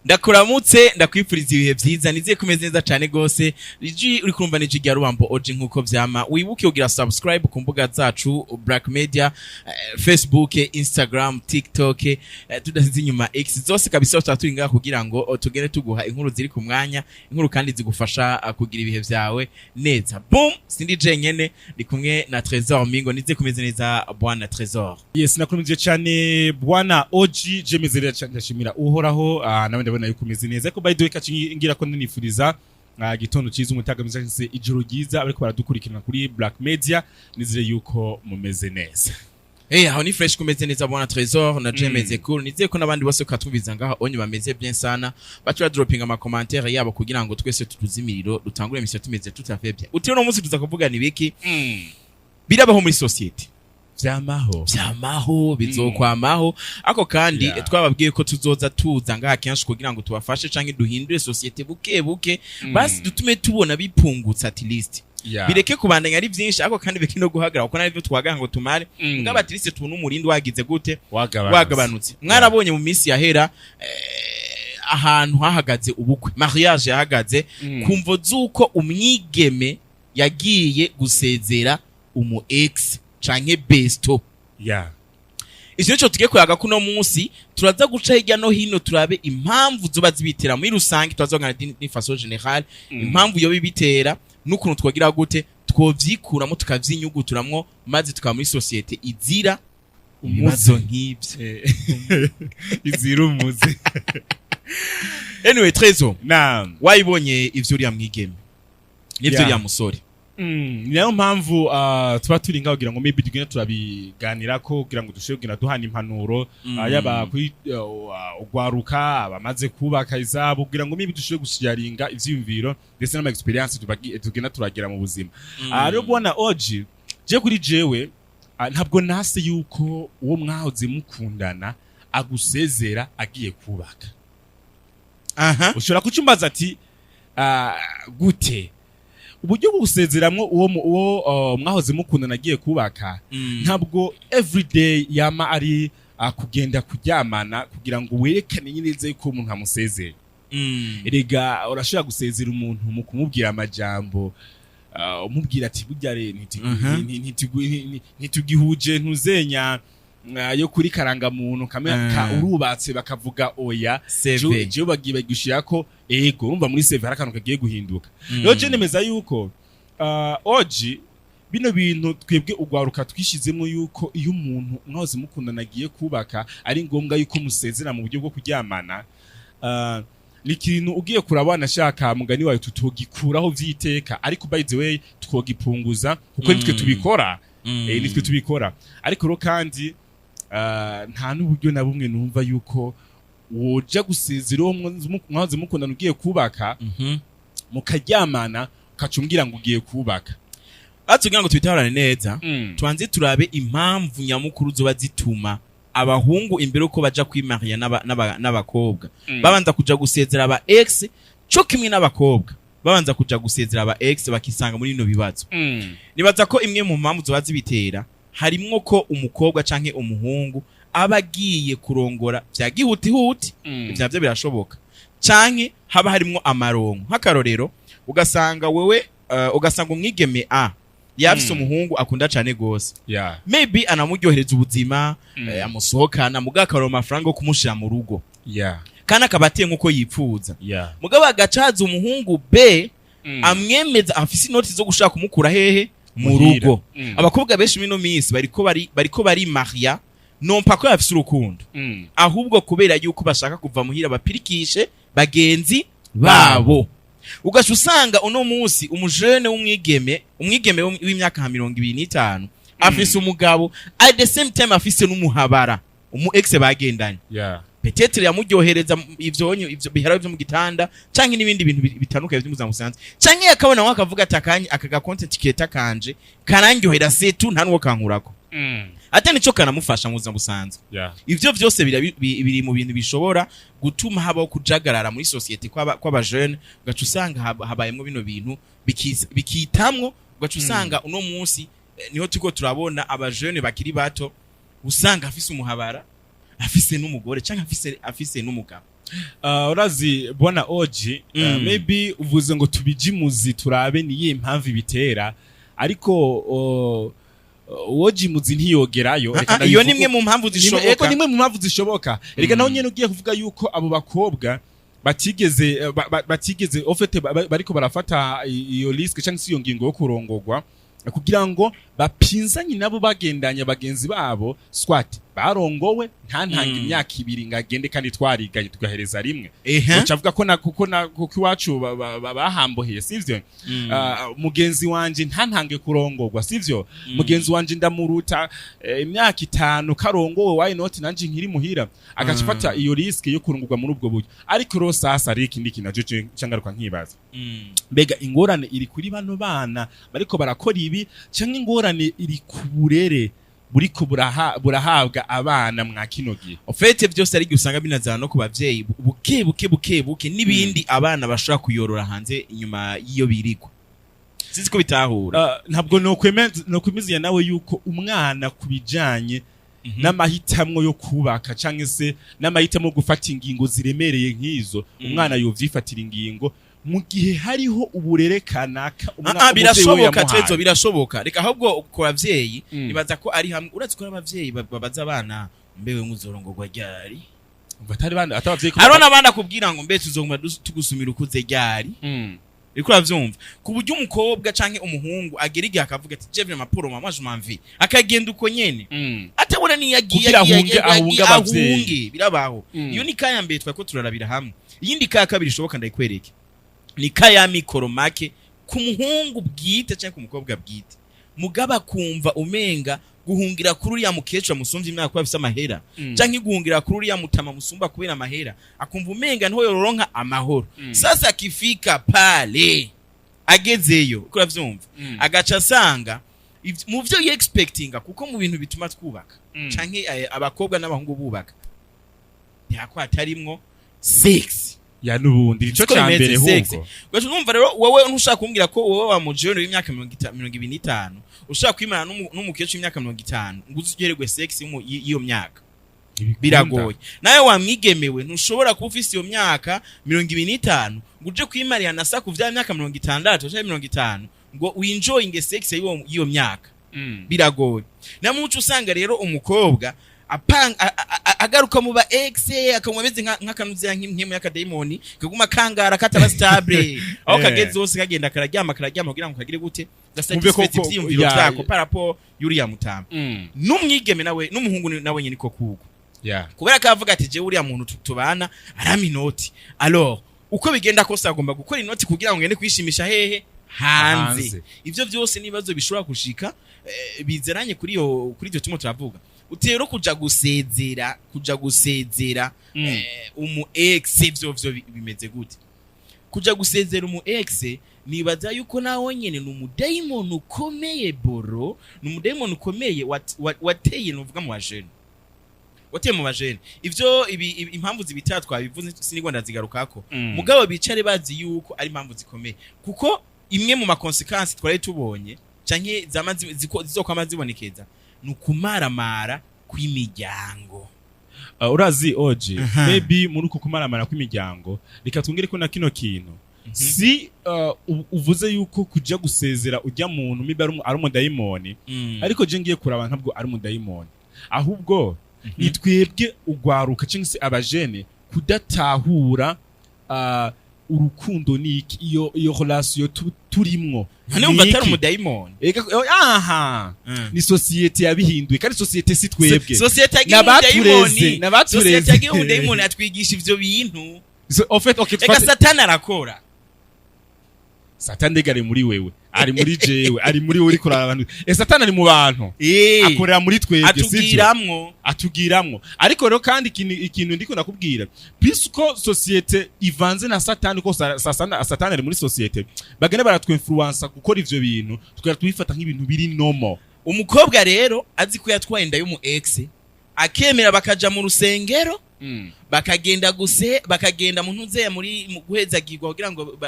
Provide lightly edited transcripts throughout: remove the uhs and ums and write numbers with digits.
Ndakuramutse, ndakwifuriza ibihe vyiza, nizeye kumeze neza cane gose. Ijwi uri kumva ni ijwi rya Rubambo Oji. Nkuko vyama, wibuke kugira subscribe ku mbuga zacu Black Media, Facebook, Instagram, TikTok, tudasize inyuma X, zose kabisa. Tuba turi ngaha kugira ngo tugende tuguha inkuru ziri ku mwanya, inkuru kandi zigufasha kugira ibihe vyawe neza. Boom, sindi jenyene, ndi kumwe na Trésor Mingo. Nizeye kumeze neza, bwana Trésor. Yes, nakurumije cyane, bwana Oji. Je meze neza cyane, ndashimira Uhoraho. Nawe ndabona yuko umeze neza. Ariko by the way, kaci ngira ko nifuriza gitondo cyiza, umutaga mwiza, cyangwa se ijoro ryiza ariko baradukurikirana kuri Black Media. Nizere yuko mumeze neza. Hey, aho ni fresh, kumeze neza, bwana Trésor, na je meze cool. Nizeye ko n'abandi bose katwumviza ngaha onye bameze bien sana. Baca dropping ama commentaire yabo kugira ngo twese tutuzimiriro dutangure mission tumeze tout à fait bien. Uti uno munsi tuza kuvuga ni biki birabaho muri société? Vyamaho. Vyamaho, bizokwamaho. Ako kandi twababwiye ko tuzoza tuza ngaha kenshi kugira ngo tubafashe canke duhindure société buke buke, basi dutume tubona bipungutse, at least bireke kubandanya ari vyinshi, ariko kandi bireke no guhagarara, kuko narivyo twagaha ngo tumare. Mugabo at least tubone umurindi wagize gute? Wagabanutse. Wagabanutse. Mwarabonye mu minsi yahera ahantu hahagaze ubukwe, mariage yahagaze kumvo z'uko umwigeme yagiye gusezera umu ex canke besto. Icyo nico tugiye kuyaga kuno munsi. Turaza guca hirya no hino, turabe impamvu zoba zibitera muri rusange, turaza d'une façon générale impamvu yo bibitera n'ukuntu twagira gute twovyikuramo, tukavyinyuguturamwo, maze tukaba muri société izira ibibazo nk'ivyo. Izira umuze. Anyway, Trésor, Naam. wayibonye ivyo uriya mwigeme n'ivyo uriya musore. Ni nayo mpamvu tuba turi ngaho kugira ngo maybe tugende turabiganirako, kugira ngo dushobore kugenda duhana impanuro, yaba kuri ugwaruka, abamaze kubaka izabo, kugira ngo maybe dushobore gusharinga ivyiyumviro ndetse n'ama experience tugenda turagira mu buzima. Rero bwana Oji, je kuri jewe ntabwo nase yuko uwo mwahoze mukundana agusezera agiye kubaka. Ushobora kucumbaza ati gute uburyo bwo gusezeramwo uwo mwahoze mukundana agiye kubaka? Ntabwo everyday yama ari kugenda kuryamana kugira ngo werekane neza yuko umuntu amusezeye. Erega urashobora gusezera umuntu mu kumubwira amajambo, umubwira ati burya re ntitugihuje ntuzenya yo kuri karangamuntu kamwe ka urubatse bakavuga oya. CV. Jewe bagiye bagushirako, ego, urumva muri CV hari akantu kagiye guhinduka. Rero je nemeza yuko oji bino bintu twebwe ugwaruka twishizemo yuko iyo umuntu mwahoze mukundana agiye kubaka ari ngombwa yuko musezera mu buryo bwo kuryamana, ni ikintu ugiye kurabana shaka mugani wawe tutogikuraho vyiteka, ariko by the way twogipunguza kuko nitwe tubikora. Nitwe tubikora. Ariko rero kandi nta n'uburyo na bumwe numva yuko woja gusezera uwo mwahoze mukundana ugiye kubaka, mukaryamana, ukaca umbwira ngo ugiye kubaka. Kugira ngo tubitahurane neza, tubanze turabe impamvu nyamukuru zoba zituma abahungu imbere uko baja kwimariya n'abakobwa babanza kuja gusezera aba ex, co kimwe n'abakobwa babanza kuja gusezera aba ex, bakisanga muri bino bibazo. Nibaza ko imwe mu mpamvu zoba zibitera harimwo ko umukobwa canke umuhungu aba agiye kurongora vya gihutihuti. Ivyo navyo birashoboka, canke haba harimwo amaronko. Nk'akarorero, ugasanga wewe ugasanga umwigeme a yafise umuhungu akunda cane gose, maybe anamuryohereza ubuzima, amusohokana, mugabo akaronka amafaranga yo kumushira mu rugo, kandi akaba ateye nk'uko yipfuza, mugabo agaca haza umuhungu B amwemeza afise inoti zo gushaka kumukura hehe? Mu Muhira. rugo. Abakobwa benshi mino minsi bariko bari maria, non pas ko bafise urukundo, ahubwo kubera yuko bashaka kuva muhira bapirikishe bagenzi babo. Ugaca usanga uno munsi umujene w'umwigeme, umwigeme w'imyaka nka 25, afise umugabo, at the same time afise n'umuhabara, umu ex bagendanye. Peut-être yamuryohereza ivyo bihara vyo mu gitanda canke n'ibindi bintu bitandukanye vy'ubuzima busanzwe, canke yakabona nko akavuga ati akanya aka ga content creator kanje karandyohera setu, nta nuwo kankurako, ate nico kanamufasha mu buzima busanzwe. Ivyo vyose biri mu bintu bishobora gutuma habaho kujagarara muri société kw'aba jeune. Ugaca usanga habayemwo bino bintu bikitamwo, ugaca usanga uno munsi niho turiko turabona aba jeune bakiri bato usanga afise umuhabara, afise n'umugore, canke afise n'umugabo. Urazi bwana Oji, maybe uvuze ngo tubijimuzi turabe niyihe mpamvu ibitera, ariko uwojimuzi ntiyogerayo. Reka Ah, iyo ndabivuge. ni imwe mu mpamvu Ego, zishoboka. nimwe mu mpamvu zishoboka. Reka naho nyene ugiye kuvuga yuko abo bakobwa batigeze batigeze au fait bariko barafata iyo risque cyangwa se iyo ngingo yo kurongorwa kugira ngo bapinzanye nabo bagendanye bagenzi babo, soit barongowe ntantanga imyaka 2 ngo agende kandi twariganye tugahereza rimwe. Uca avuga ko na kuko na kuko iwacu bahamboheye, sivyo? Ah, mugenzi wanje ntantange kurongorwa, sivyo? Mugenzi wanje ndamuruta imyaka 5 karongowe, why not nanje nkiri muhira? Agaca afata iyo risque yo kurongorwa muri ubwo buryo. Ariko rero sasa ari ikindi kintu naco cangaruka nkibaza: mbega ingorane iri kuri bano bana bariko barakora ibi, canke ingorane iri ku burere buriko burahabwa abana mwa kino gihe? Au fait byose ari usanga binazana no ku bavyeyi buke buke buke buke, n'ibindi abana bashobora kuyorora hanze inyuma y'iyo birigwa. Sinzi ko bitahura. Ntabwo nokwemezanya nawe yuko umwana ku bijanye n'amahitamwo yo kubaka canke se n'amahitamo yo gufata ingingo ziremereye nk'izo, umwana yovyifatira ingingo mu gihe hariho uburere kanaka Ah, umuvyeyi we birashoboka. yamuhaye. Twezo birashoboka. Reka ahubwo ku bavyeyi, nibaza ko ari hamwe urazi ko abavyeyi babaza abana: "Mbewe nk'uzorongorwa ryari?" Umva atari bana atavyeyi Hariho n'abandi akubwira ngo: "Mbe tuzoguma tugusumira ukuze ryari?" Uriko uravyumva, ku buryo umukobwa canke umuhungu agera igihe akavuga ati: "Je vraiment, pour moi, je m'en vais", akagenda uko nyene atabona niyo agiye. Kugira agiye, ahunge- agiye, ahunge abavyeyi. Ahunge, birabaho. Iyo ni kaya mbere twako turarabira hamwe. Iyindi kaya kabiri ishoboka, ndayikwereke, ni kaya mikoro make ku muhungu bwite canke ku mukobwa bwite, mugaba akumva umenga guhungira kuri uriya mukecuru amusumvye imyaka kuba afise amahera, canke guhungira kuri uriya mutama musumba kubera amahera, akumva umenga niho yoronka amahoro. Sasa akifika pale, agezeyo, uko uravyumva, agaca asanga mu vyo yexpectinga, kuko mu bintu bituma twubaka canke abakobwa n'abahungu bubaka, ntihako hatarimwo sex. Ya, nubundi nico Siko ca bimeze, mbere sex. hubwo. Ugaca urumva rero wowe ntushaka kumbwira ko wowe wa mujene w'imyaka 25 ushaka kwimana n'umukecuru w'imyaka 50 ngo uze uryoherwe sex y'iyo myaka. Ntibikunda. Biragoye. Nawe wamwigemewe, ntushobora kuba ufise iyo myaka 25 ngo uje kwimarira na saku vya myaka 60 canke 50 ngo winjoyinge sex y'iyo myaka. Biragoye. Namuco usanga rero umukobwa agaruka mu ba ex, akaguma ameze nk'akanuzeya, nk'impwemu y'akadayimoni kaguma kangara kataba stable aho kageze hose, kagenda kararyama kararyama kugira ngo kagire gute? Wumve ko Gasatisfait ivyiyumviro vyako par rapport y'uriya mutama. N'umwigeme nawe n'umuhungu nawe nyene niko kuko kubera ko avuga ati: "Jewe uriya muntu tubana arampa inoti, alors uko bigenda kose agomba gukora inoti kugira ngo ngende kwishimisha hehe? Hanze." Hanze. Ivyo vyose n'ibibazo bishobora gushika, bizeranye kuri ivyo turimo turavuga. Uteye rero kuja gusezera umu ex, vyo bimeze gute kuja gusezera umu ex? Nibaza yuko nawe nyene ni umudayimoni ukomeye, boro ni umudayimoni ukomeye wateye, nuvuga mu bajene, wateye mu bajene. Ivyo impamvu zibitara twabivuze, sinigwa ndazigarukako. Mugabo bicare bazi yuko ari impamvu zikomeye, kuko imwe mu ma conséquences twari tubonye canke zama zizokwama zibonekeza ni ukumaramara kw'imiryango. Urazi oje, maybe muri uko kumaramara kw'imiryango, reka twongere ko na kino kintu si uvuze yuko kuja gusezera ujya muntu maybe ari umudayimoni, ariko je ngiye kuraba ntabwo ari umudayimoni, ahubwo ni twebwe ugwaruka cyangwa se abajene kudatahura urukundo ni iki, iyo relation turimwo. None wumva Ni atari iki? umudayimoni? Ega, aha ni société yabihinduye, kandi société si twebwe. Société yagiye N'abatureze, umudayimoni. n'abatureze. Société yagiye umudayimoni atwigisha ivyo bintu. So, en fait, okay, Ega Satani arakora. Satani ndega ari muri wewe, ari muri jewe, ari muri wewe uriko uraraba abantu. Satani ari mu bantu, akorera muri twebwe, sivyo? Atugiramwo. Atugiramwo. Ariko rero kandi ikintu ndiko nakubwira, puisque société ivanze na Satani, ko Satani ari muri société, bagenda baratwinfluensa gukora ivyo bintu, tukaba tubifata nk'ibintu biri normal. Umukobwa rero azi ko yatwaye inda y'umu ex, akemera bakaja mu rusengero, bakagenda guse, bakagenda mu ntuzeya muri mu guhezagirwa kugira ngo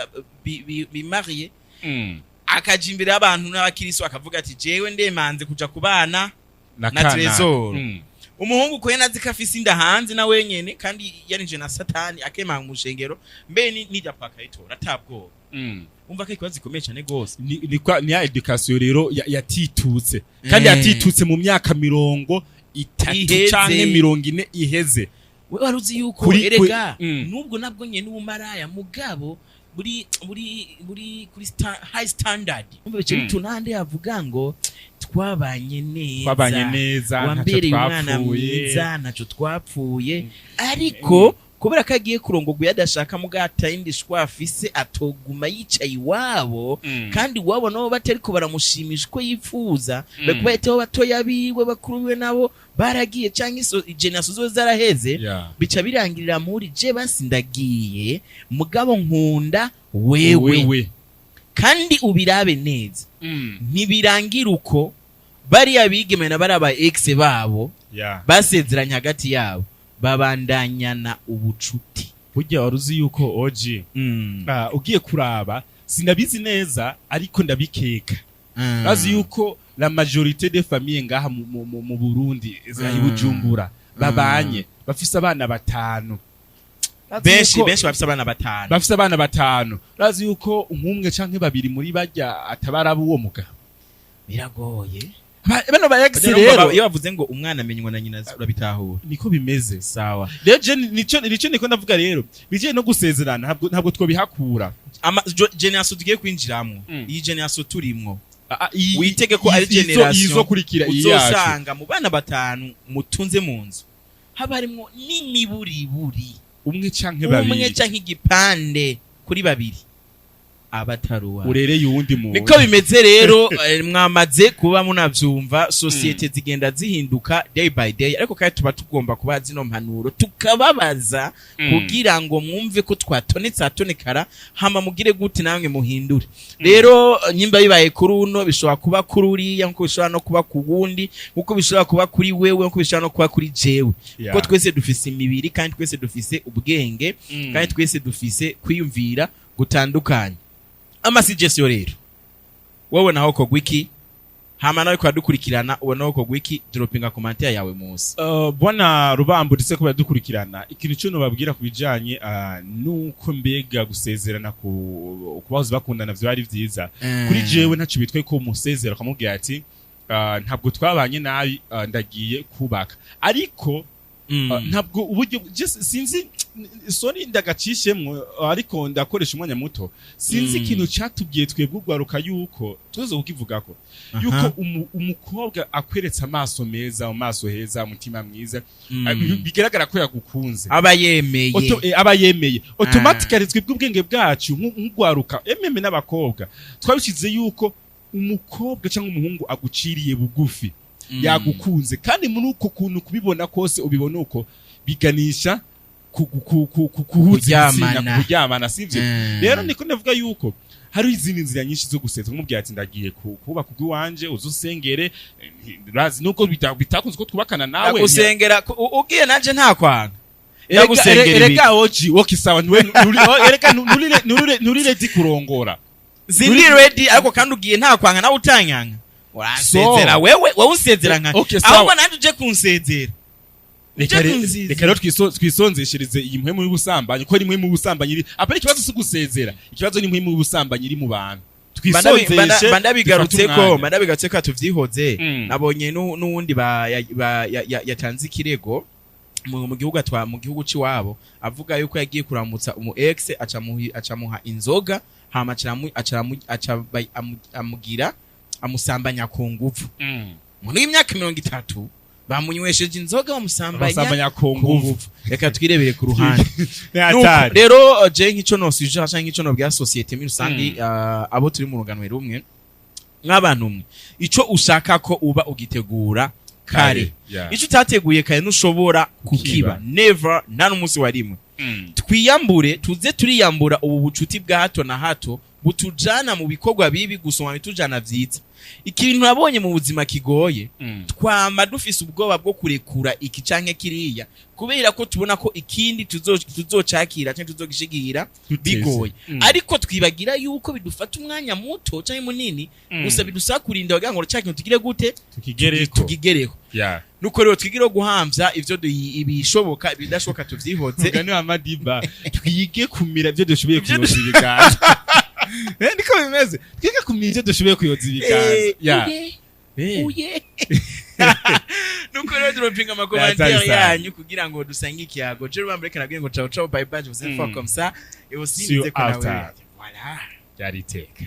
bimariye, akaja imbere y'abantu n'abakiriso akavuga ati: "Jewe ndemanze kuja kubana na na kana. Trésor." Umuhungu ko yanazi ko afise inda hanze na wenyene, kandi yarinje na Satani akemanga mu shengero, mbe nijya pakayitora atabwoba. Umva ko ikibazo gikomeye cyane gose. Ni ya éducation rero yatitutse kandi yatitutse mu myaka 30 Iheze. canke 40 iheze. We wari uzi yuko erega nubwo nabwo nyene n'ubumaraya, mugabo buri kuri high standard. Umva, bice bitunande yavuga ngo twabanye neza, Twabanye neza, ntacyo wambereye umwana twapfuye. mwiza, ntacyo twapfuye. Ariko kubera ko agiye kurongorwa yadashaka, mugata yindi shwa afise, atoguma yicaye iwabo, kandi iwabo nabo batariko baramushimisha uko yifuza, bari bahitaho batoya biwe, bakuru biwe nabo baragiye, canke iso génération ziwe zaraheze. Bica birangirira muri je basi ndagiye, mugabo nkunda wewe. Wewe. Kandi ubirabe neza, ntibirangira uko bariya bigeme na bariya ba ex babo basezeranye hagati yabo, babandanyana ubucuti. Burya wari uzi yuko oji ugiye kuraba, sinabizi neza ariko ndabikeka, bazi yuko la majorité des familles ngaha mu Burundi za i Bujumbura babanye bafise abana batanu. Bazi Benshi yuko benshi bafise abana batanu. Bafise abana batanu, bazi yuko nk'umwe canke babiri muri barya atabaraba uwo mugabo. Biragoye. Bano ba ex Rero rero iyo bavuze ngo umwana amenywa na nyina, urabitahura. Niko bimeze. Sawa. Rero je nico niko ndavuga rero bijanye no gusezerana, ntabwo twobihakura. Génération tugiye kwinjiramwo, iyi génération turimwo, witege ko ari génération izokurikira iyi yacu. Uzosanga mu bana batanu mutunze mu nzu haba harimwo n'imiburiburi umwe canke umwe babiri canke igipande kuri babiri abataruwa urereye uwundi muntu. Niko bimeze rero. Mwamaze kuba munavyumva, société zigenda zihinduka day by day, ariko kandi tuba tugomba kubaha zino mpanuro, tukababaza kugira ngo mwumve ko twatonetse ahatonekara, hama mugire gute namwe muhindure. Rero nyimba bibaye kuri uno, bishobora kuba kuri uriya, nkuko bishobora no kuba ku wundi, nkuko bishobora kuba kuri wewe, nkuko bishobora no kuba kuri jewe, kuko twese dufise imibiri, kandi twese dufise ubwenge, kandi twese dufise kwiyumvira gutandukanye. Ama suggestion rero, wowe naho kogwa iki? Hama nawe kwadukurikirana, ubona ko kogwa iki? Dropinga commentaire yawe munsi. Bwana Rubambo ndetse ko baradukurikirana, ikintu cyo nobabwira ku bijanye nuko mbega gusezerana ku bahoze bakundana vyari vyiza, kuri jewe ntaco bitwaye ko umusezera ukamubwira ati ntabwo twabanye nabi, ndagiye kubaka, ariko ntabwo uburyo just sinzi, sorry ndagacishemwo ariko ndakoresha umwanya muto, sinzi ikintu catubwiye twebwe urwaruka yuko tuze kukivugako yuko umukobwa akweretse amaso meza, mu maso heza, umutima mwiza, bigaragara ko yagukunze, aba yemeye. Aba yemeye automatically. Twebwe ubwenge bwacu nk'urwaruka, ememe n'abakobwa, twabishize yuko umukobwa cyangwa umuhungu aguciriye bugufi yagukunze, kandi muri uko kuntu kubibona kose ubibona uko biganisha ku kuhuza ibitsina, Kuryamana. kuryamana, sivyo? Rero niko ndavuga yuko hari izindi nzira nyinshi zo gusetsa, kumubwira ati ndagiye kubaka ubw'iwanje, uze usengere, urazi nubwo bitakunze ko twubakana nawe. Ndagusengera ugiye nanje nta kwanga. Ndagusengera ibi. Erega oji wowe sawa, erega nuri ready kurongora. Sindi ready, ariko kandi ugiye nta kwanga, nawe utanyanga uransezera. So. Wewe wowe unsezera nka Okay, sawa. ahubwo nanjye uje kunsezera. Reka Uje kunzizera. Reka rero twisonzeshereze iyi mpwemu y'ubusambanyi, ko ari impwemu y'ubusambanyi iri apa. Ikibazo si gusezera, ikibazo ni impwemu y'ubusambanyi iri mu bantu. Twisonzeshe, Mba ndabigarutse dufate ko umwanya. mba ndabigarutse ko tuvyihoze. Nabonye n'uwundi yatanze ikirego mu gihugu atwa mu gihugu ciwabo, avuga yuko yagiye kuramutsa umu ex, acamuha inzoga, hama aca amugira amusambanya ku nguvu. Umuntu w'imyaka 30 bamunywesheje inzoga, bamusambanya Bamusambanya ku ku nguvu. nguvu. Reka twirebere ku ruhande. Ni Nuko, hatari. rero je nk'ico nosuje canke nk'ico nobwira société muri rusange, abo turi mu rungano rumwe, nk'abantu umwe, ico ushaka ko uba ugitegura kare. Ico utateguye kare ntushobora kukiba. Kukiba. Never, nta n'umunsi wa rimwe. Twiyambure, tuze turiyambura ubu bucuti bwa hato na hato. Butujana mu bikorwa bibi gusoma bitujana vyiza. Ikintu nabonye mu buzima kigoye, twama dufise ubwoba bwo kurekura iki canke kiriya, kubera ko tubona ko ikindi tuzocakira canke tuzogishigira bigoye. Ariko twibagira yuko bidufata umwanya muto canke munini, gusa bidusaba kurinda kugira ngo ca kintu tugire gute? Tukigereko. Tukigereho. Nuko rero twigire guhamvya ivyo ibishoboka, ibidashoboka tuvyihoze. Mugani wa Madiba, twige kumira ibyo dushoboye kuyoza ibiganza. Niko bimeze, twige kumira ibyo dushoboye kuyoza ibiganza. Uye. Uye, nuko rero turopinga ama commentaires Hatari sana. yanyu kugira ngo dusange ikiyago. Je rubambe, reka nabwiye ngo ciao ciao, bye bye, je vous aime fort comme ça et aussi See you nizeye ko nawe after. voilà. Byari iteka.